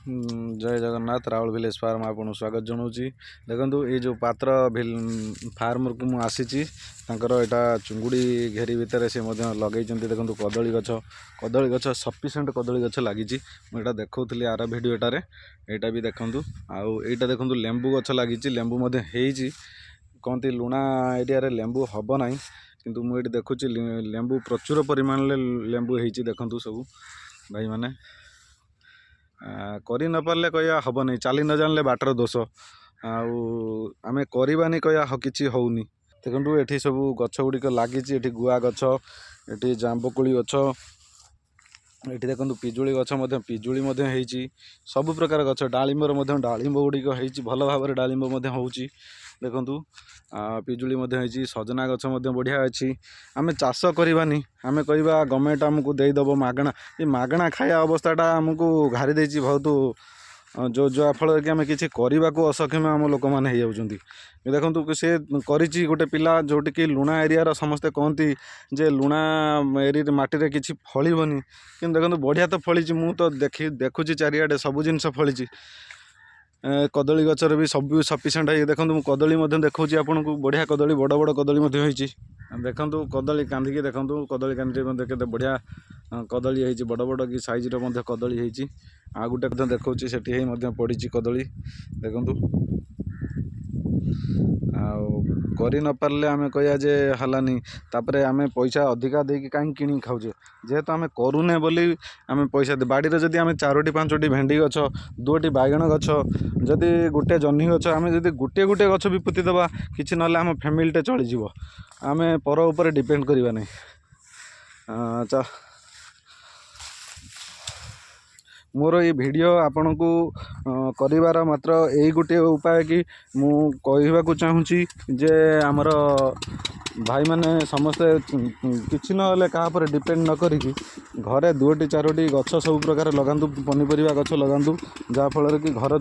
ଜୟ Jagannath. Raul village farm ଆପଣଙ୍କୁ ସ୍ୱାଗତ ଜଣାଉଛି। ଦେଖନ୍ତୁ, ଏଇ ଯେଉଁ ପାତ୍ର ଫାର୍ମକୁ ମୁଁ ଆସିଛି, ତାଙ୍କର ଏଇଟା ଚୁଙ୍ଗୁଡ଼ି ଘେରି ଭିତରେ ସେ ମଧ୍ୟ ଲଗେଇଛନ୍ତି। ଦେଖନ୍ତୁ କଦଳୀ ଗଛ, କଦଳୀ ଗଛ, ସଫିସିଏଣ୍ଟ କଦଳୀ ଗଛ ଲାଗିଛି। ମୁଁ ଏଇଟା ଦେଖାଉଥିଲି ଆର ଭିଡ଼ିଓଟାରେ। ଏଇଟା ବି ଦେଖନ୍ତୁ। ଆଉ ଏଇଟା ଦେଖନ୍ତୁ, ଲେମ୍ବୁ ଗଛ ଲାଗିଛି, ଲେମ୍ବୁ ମଧ୍ୟ ହେଇଛି। କହନ୍ତି ଲୁଣା ଏରିଆରେ ଲେମ୍ବୁ ହେବ ନାହିଁ, କିନ୍ତୁ ମୁଁ ଏଇଠି ଦେଖୁଛି ଲେମ୍ବୁ ପ୍ରଚୁର ପରିମାଣରେ ଲେମ୍ବୁ ହେଇଛି। ଦେଖନ୍ତୁ ସବୁ ଭାଇମାନେ, କରି ନପାରିଲେ କହିବା ହେବନି, ଚାଲି ନ ଜାଣିଲେ ବାଟର ଦୋଷ। ଆଉ ଆମେ କରିବାନି, କହିବା କିଛି ହେଉନି। ଦେଖନ୍ତୁ, ଏଠି ସବୁ ଗଛ ଗୁଡ଼ିକ ଲାଗିଛି। ଏଠି ଗୁଆ ଗଛ, ଏଠି ଜାମ୍ବୁକୋଳି ଗଛ, ଏଠି ଦେଖନ୍ତୁ ପିଜୁଳି ଗଛ ମଧ୍ୟ, ପିଜୁଳି ମଧ୍ୟ ହେଇଛି। ସବୁ ପ୍ରକାର ଗଛ, ଡାଳିମ୍ବର ମଧ୍ୟ, ଡାଳିମ୍ବ ଗୁଡ଼ିକ ହେଇଛି ଭଲ ଭାବରେ, ଡାଳିମ୍ବ ମଧ୍ୟ ହେଉଛି। ଦେଖନ୍ତୁ, ପିଜୁଳି ମଧ୍ୟ ହେଇଛି, ସଜନା ଗଛ ମଧ୍ୟ ବଢ଼ିଆ ଅଛି। ଆମେ ଚାଷ କରିବାନି, ଆମେ କହିବା ଗଭର୍ଣ୍ଣମେଣ୍ଟ ଆମକୁ ଦେଇଦେବ ମାଗଣା। ଏ ମାଗଣା ଖାଇବା ଅବସ୍ଥାଟା ଆମକୁ ଘାରି ଦେଇଛି ବହୁତ, ଯେଉଁ ଯାହାଫଳରେ କି ଆମେ କିଛି କରିବାକୁ ଅସକ୍ଷମ ଆମ ଲୋକମାନେ ହେଇଯାଉଛନ୍ତି। ଦେଖନ୍ତୁ, ସେ କରିଛି ଗୋଟେ ପିଲା, ଯେଉଁଠିକି ଲୁଣା ଏରିଆର ସମସ୍ତେ କହନ୍ତି ଯେ ଲୁଣା ଏରିଆ ମାଟିରେ କିଛି ଫଳିବନି, କିନ୍ତୁ ଦେଖନ୍ତୁ ବଢ଼ିଆ ତ ଫଳିଛି। ମୁଁ ତ ଦେଖୁଛି ଚାରିଆଡ଼େ ସବୁ ଜିନିଷ ଫଳିଛି। କଦଳୀ ଗଛରେ ବି ସବୁ ସଫିସିଏଣ୍ଟ ହେଇକି, ଦେଖନ୍ତୁ, ମୁଁ କଦଳୀ ମଧ୍ୟ ଦେଖାଉଛି ଆପଣଙ୍କୁ। ବଢ଼ିଆ କଦଳୀ, ବଡ଼ ବଡ଼ କଦଳୀ ମଧ୍ୟ ହେଇଛି। ଦେଖନ୍ତୁ କଦଳୀ କାନ୍ଧିକି, ଦେଖନ୍ତୁ କଦଳୀ କାନ୍ଧିରେ ମଧ୍ୟ କେତେ ବଢ଼ିଆ କଦଳୀ ହେଇଛି, ବଡ଼ ବଡ଼ କି ସାଇଜ୍ର ମଧ୍ୟ କଦଳୀ ହେଇଛି। ଆଉ ଗୋଟେ ମଧ୍ୟ ଦେଖାଉଛି, ସେଠି ହେଇ ମଧ୍ୟ ପଡ଼ିଛି କଦଳୀ। ଦେଖନ୍ତୁ, ଆଉ କରି ନପାରିଲେ ଆମେ କହିବା ଯେ ହେଲାନି। ତାପରେ ଆମେ ପଇସା ଅଧିକା ଦେଇକି କାହିଁକି କିଣିକି ଖାଉଛେ? ଯେହେତୁ ଆମେ କରୁନେ ବୋଲି ଆମେ ପଇସା। ବାଡ଼ିରେ ଯଦି ଆମେ ଚାରୋଟି ପାଞ୍ଚଟି ଭେଣ୍ଡି ଗଛ, ଦୁଇଟି ବାଇଗଣ ଗଛ, ଯଦି ଗୋଟେ ଜହ୍ନି ଗଛ, ଆମେ ଯଦି ଗୋଟିଏ ଗୋଟିଏ ଗଛ ବି ପୋତିଦେବା, କିଛି ନହେଲେ ଆମ ଫ୍ୟାମିଲିଟେ ଚଳିଯିବ। ଆମେ ପର ଉପରେ ଡିପେଣ୍ଡ କରିବା ନାହିଁ। ମୋର ଏଇ ଭିଡ଼ିଓ ଆପଣଙ୍କୁ କରିବାର ମାତ୍ର ଏଇ ଗୋଟିଏ ଉପାୟ କି ମୁଁ କହିବାକୁ ଚାହୁଁଛି ଯେ ଆମର ଭାଇମାନେ ସମସ୍ତେ କିଛି ନହେଲେ କାହା ଉପରେ ଡିପେଣ୍ଡ ନ କରିକି ଘରେ ଦୁଇଟି ଚାରୋଟି ଗଛ ସବୁ ପ୍ରକାର ଲଗାନ୍ତୁ, ପନିପରିବା ଗଛ ଲଗାନ୍ତୁ, ଯାହାଫଳରେ କି ଘର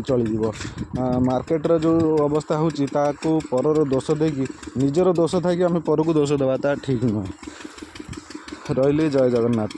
ଚଳିଯିବ। ମାର୍କେଟର ଯେଉଁ ଅବସ୍ଥା ହେଉଛି, ତାକୁ ପରର ଦୋଷ ଦେଇକି, ନିଜର ଦୋଷ ଥାଇକି ଆମେ ପରକୁ ଦୋଷ ଦେବା, ତାହା ଠିକ୍ ନୁହେଁ। ରହିଲି, ଜୟ ଜଗନ୍ନାଥ।